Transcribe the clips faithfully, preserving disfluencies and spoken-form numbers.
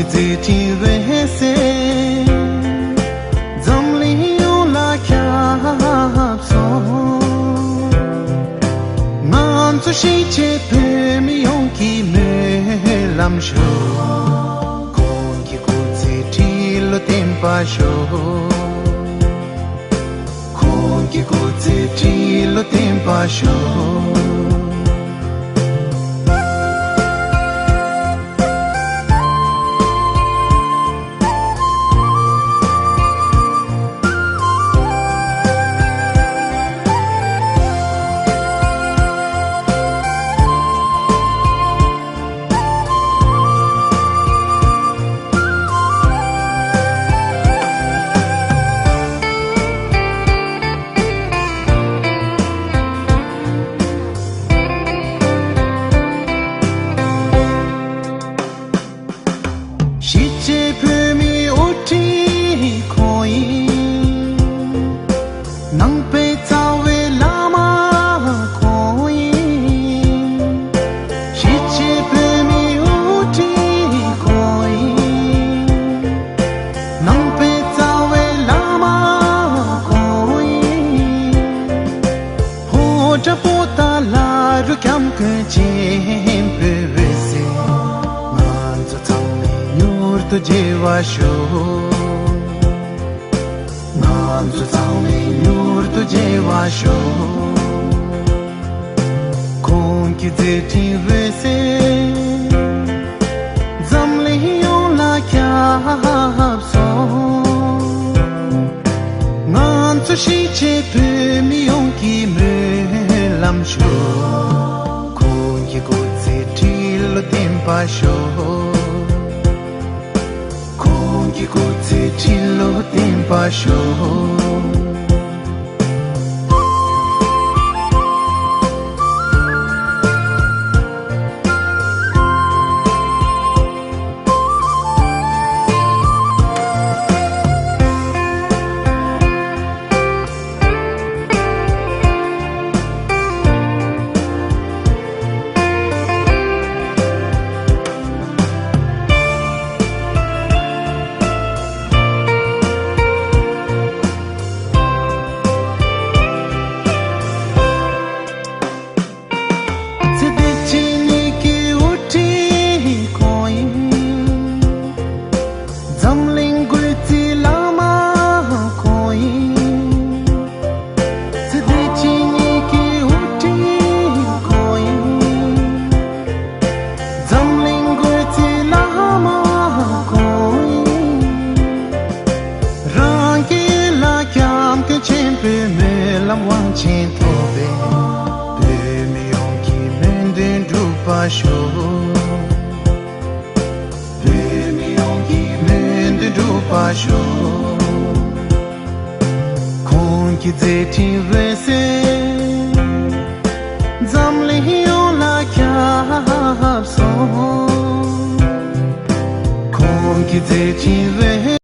མཛད་འཕྲིན་འོད་ཟེར་འཛམ་གླིང་ཡོངས་ལ་ཁྱབ་སོང་། ང་ཚོ་གཞིས་བྱེས་བོད་མི་ཡོངས་ཀྱི་སྨོན་ལམ་ཤོག། ཁོང་གི་སྐུ་ཚེ་ཁྲི་ལོ་བརྟན་པར་ཤོག། ཁོང་གི་སྐུ་ཚེ་ཁྲི་ལོ་བརྟན་པར་ཤོག། གཞིས་བྱེས་བོད་མིའི་དབུ་ཁྲིད་ཁོང་ཡིན། ནང་པའི་རྩ་བའི་བླ་མ་ཁོང་ཡིན། གཞིས་བྱེས་བོད་མིའི་དབུ་ཁྲིད་ཁོང་ཡིན། ནང་པའི་རྩ་བའི་བླ་མ་ཁོང་ཡིན། ཕོ་བྲང་པོ་ཏཱ་ལ་རུ་སྐྱབས་མགོན་ཆེན་པོའི་འོད་ཟེར་ང་ཚོ་ཚང་མས་མྱུར་དུ་མཇལ་བར་ཤོག། ང་ཚོ་ཚང་མས་མྱུར་དུ་མཇལ་བར་ཤོག། ཁོང་གི་མཛད་འཕྲིན་འོད་ཟེར་འཛམ་གླིང་ཡོངས་ལ་ཁྱབ་སོང་། ང་ཚོ་གཞིས་བྱེས་བོད་མི་ཡོངས་ཀྱི་སྨོན་ལམ་ཤོག། ཁོང་གི་སྐུ་ཚེ་ཁྲི་ལོ་བརྟན་པར་ཤོག། ཁོང་གི་སྐུ་ཚེ་ཁྲི་ལོ་བརྟན་པར་ཤོག། ཚེ་འདི་ཕྱི་གཉིས་ཀྱི་དབུ་ཁྲིད་ཁོང་ཡིན། འཛམ་གླིང་འགོ་ཁྲིད་བླ་མ་ཁོང་ཡིན། ཚེ་འདི་ཕྱི་གཉིས་ཀྱི་དབུ་ཁྲིད་ཁོང་ཡིན། འཛམ་གླིང་འགོ་ཁྲིད་བླ་མ་ཁོང་ཡིན། རང་གི་ལ་སྐྱབས་མགོན་ཆེན་པོའི་སྨོན་ལམ་དབང་ཆེན་ཐོབ་པའི་བོད་མི་ཡོངས་ཀྱི་སྨོན་འདུན་འགྲུབ་པར་ཤོག། བོད་མི་ཡོངས་ཀྱི་སྨོན་འདུན་འགྲུབ་པར་ཤོག། ཁོང་གི་མཛད་འཕྲིན་འོད་ཟེར་འཛམ་གླིང་ཡོངས་ལ་ཁྱབ་སོང་། ཁོང་གི་མཛད་འཕྲིན་འོད།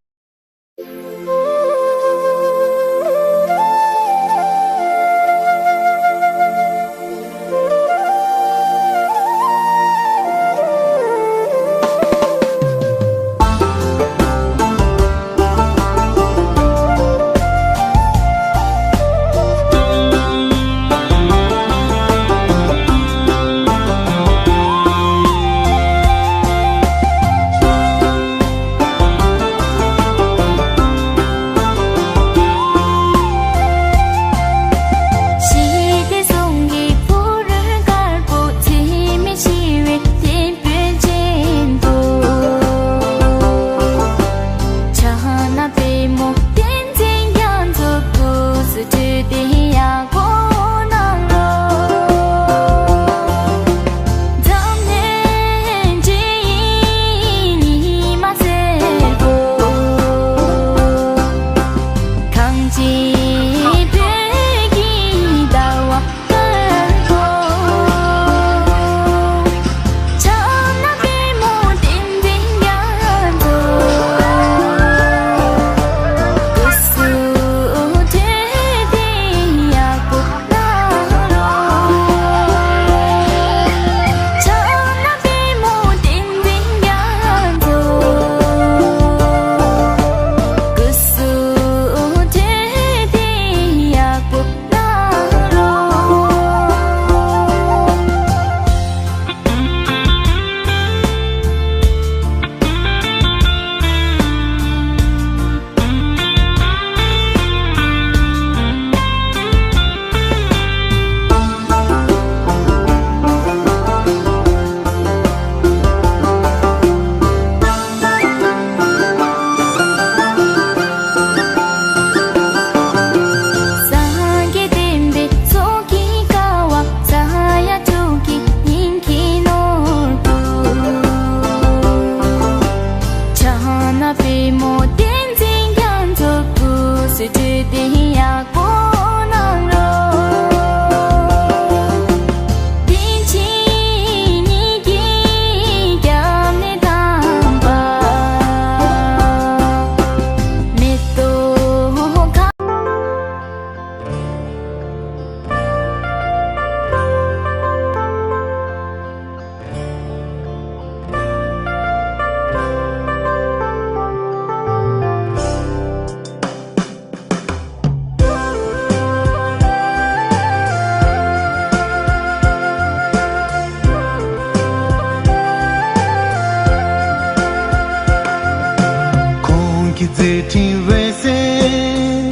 མཛད་འཕྲིན་འོད་ཟེར་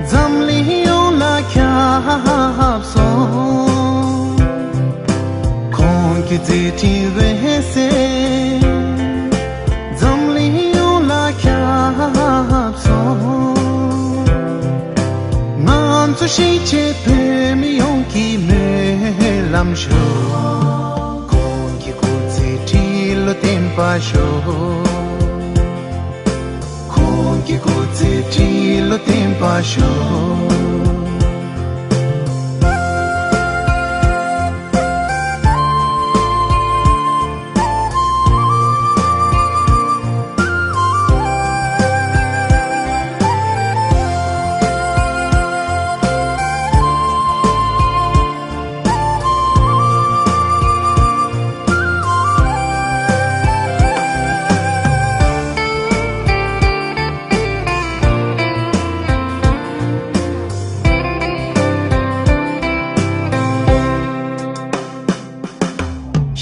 འཛམ་གླིང་ཡོངས་ལ་ཁྱབ་སོང་། ཁོང་གི་མཛད་འཕྲིན་འོད་ཟེར་འཛམ་གླིང་ཡོངས་ལ་ཁྱབ་སོང་། ང་ཚོ་གཞིས་བྱེས་བོད་མི་ཡོངས་ཀྱི་སྨོན་ལམ་ཞུ། ཁོང་གི་སྐུ་ཚེ་ཁྲི་ལོ་བརྟན་པར་ཤོག། ཁོང་གི་སྐུ་ཚེ་ཁྲི་ལོ་བརྟན་པར་ཤོག།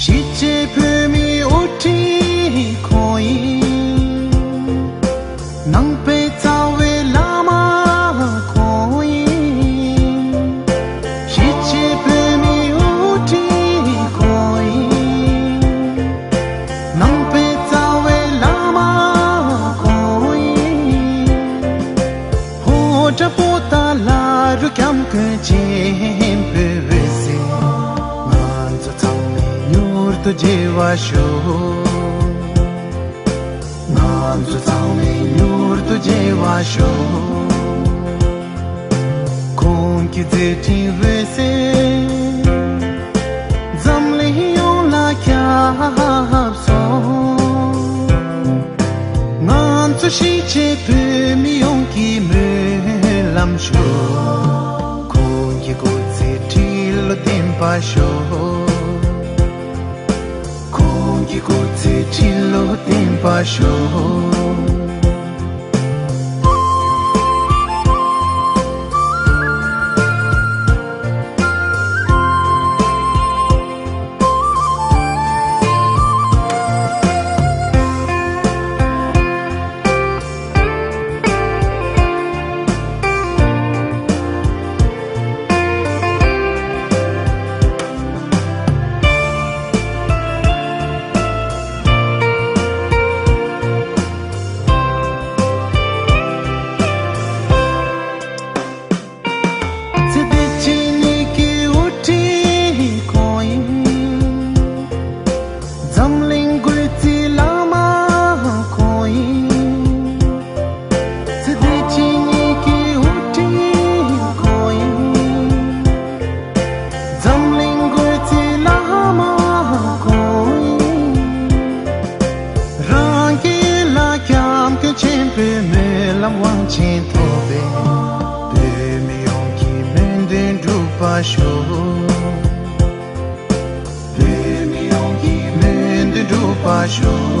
གཞིས་བྱེས་བོད་མིའི་དབུ་ཁྲིད་ཁོང་ཡིན། ནང་པའི་རྩ་བའི་བླ་མ་ཁོང་ཡིན། གཞིས་བྱེས་བོད་མིའི་དབུ་ཁྲིད་ཁོང་ཡིན། ནང་པའི་རྩ་བའི་བླ་མ་ཁོང་ཡིན། ཕོ་བྲང་པོ་ཏཱ་ལ་རུ་སྐྱབས་མགོན་ཆེན་པོའི་འོད་ཟེར་ང་ཚོ་ཚང་མའི་མྱུར་དུ་རྒྱས་པར་ཤོག། ང་ཚོ་ཚང་མའི་མྱུར་དུ་རྒྱས་པར་ཤོག། ཁོང་གི་མཛད་འཕྲིན་འོད་ཟེར་འཛམ་གླིང་ཡོངས་ལ་ཁྱབ་སོང་། ང་ཚོ་གཞིས་བྱེས་བོད་མི་ཡོངས་ཀྱི་སྨོན་ལམ་ཞུ། ཁོང་གི་སྐུ་ཚེ་ཁྲི་ལོ་བརྟན་པར་ཤོག། ཁོང་གི་སྐུ་ཚེ་ཁྲི་ལོ་བརྟན་པར་ཤོག། ཚེ་འདི་ཕྱི་གཉིས་ཀྱི་དབུ་ཁྲིད་ཁོང་ཡིན། འཛམ་གླིང་འགོ་ཁྲིད་བླ་མ་ཁོང་ཡིན། ཚེ་འདི་ཕྱི་གཉིས་ཀྱི་དབུ་ཁྲིད་ཁོང་ཡིན། འཛམ་གླིང་འགོ་ཁྲིད་བླ་མ་ཁོང་ཡིན། རང་གི་ལ་སྐྱབས་མགོན་ཆེན་པོའི་སྨོན་ལམ་དབང་ཆེན་ཐོབ་པའི་བོད་མི་ཡོངས་ཀྱི་སྨོན་འདུན་འགྲུབ་པར་ཤོག། བོད་མི་ཡོངས་ཀྱི་སྨོན་འདུན་འགྲུབ་པར་ཤོག།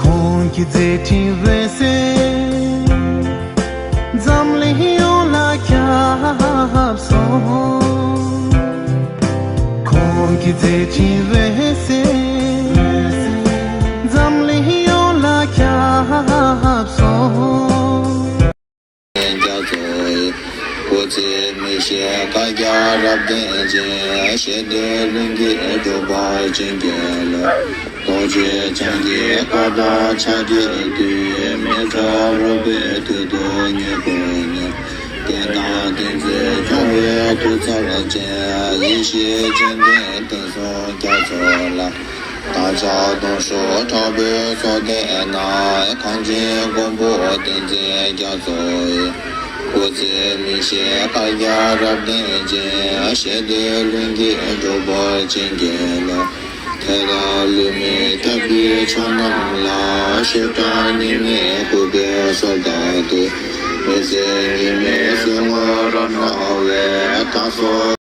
ཁོང་གི་མཛད་འཕྲིན་འོད་ཟེར་འཛམ་གླིང་ཡོངས་ལ་ཁྱབ་སོང་། ཁོང་གི་མཛད་འཕྲིན་འོད་ཟེར་འཛམ་གླིང་ཡོངས་ལ་ཁྱབ་སོང་། རྒྱ་མཚོ་ཡི། སྐུ་ཚེ་མི་ཤིགས་བསྐལ་བརྒྱར་རབ་བརྟན་ཅིང་། ཞི་བདེ་ལྷུན་གྱིས་གྲུབ་པར་བྱིན་གྱིས་རློབས། རྡོ་རྗེ་འཆང་གི་གོ་འཕང་ཕྱག་གི་མཐིལ། མི་ཚོགས་རོལ་པའི་མཐིལ་དུ་ཉེར་བསྐོར་ནས། བསྟན་དང་བསྟན་འཛིན་སྐྱོང་བའི་མཐུ་རྩལ་ཅན། ཡེ་ཤེས་སྤྱན་ལྡན་བསྟན་སྲུང་རྒྱ་མཚོ་ལ། བདག་ཅག་སྟོང་ཕྲག་དྲག་པོའི་ཚོགས་བསྟན་ན། གངས་ཅན་མགོན་པོ་བསྟན་འཛིན་རྒྱ་མཚོ་ཡི། སྐུ་ཚེ་མི་ཤིགས་བསྐལ་བརྒྱར་རབ་བརྟན་ཅིང་། ཞི་བདེ་ལྷུན་གྱིས་གྲུབ་པར་བྱིན་གྱིས་རློབས། དེ་དག་ལུས་མེད་ཐལ་བའི་ཕྱོགས་རྣམས་ལ། ཞི་དྲག་གཉིས་མེད་སྐུ་བལ་གསལ་དག་ཏུ། མི་ཟད་ཉི་མའི་གསུང་ངོར་རབ་སྣང་བའི། དྭགས་སོགས།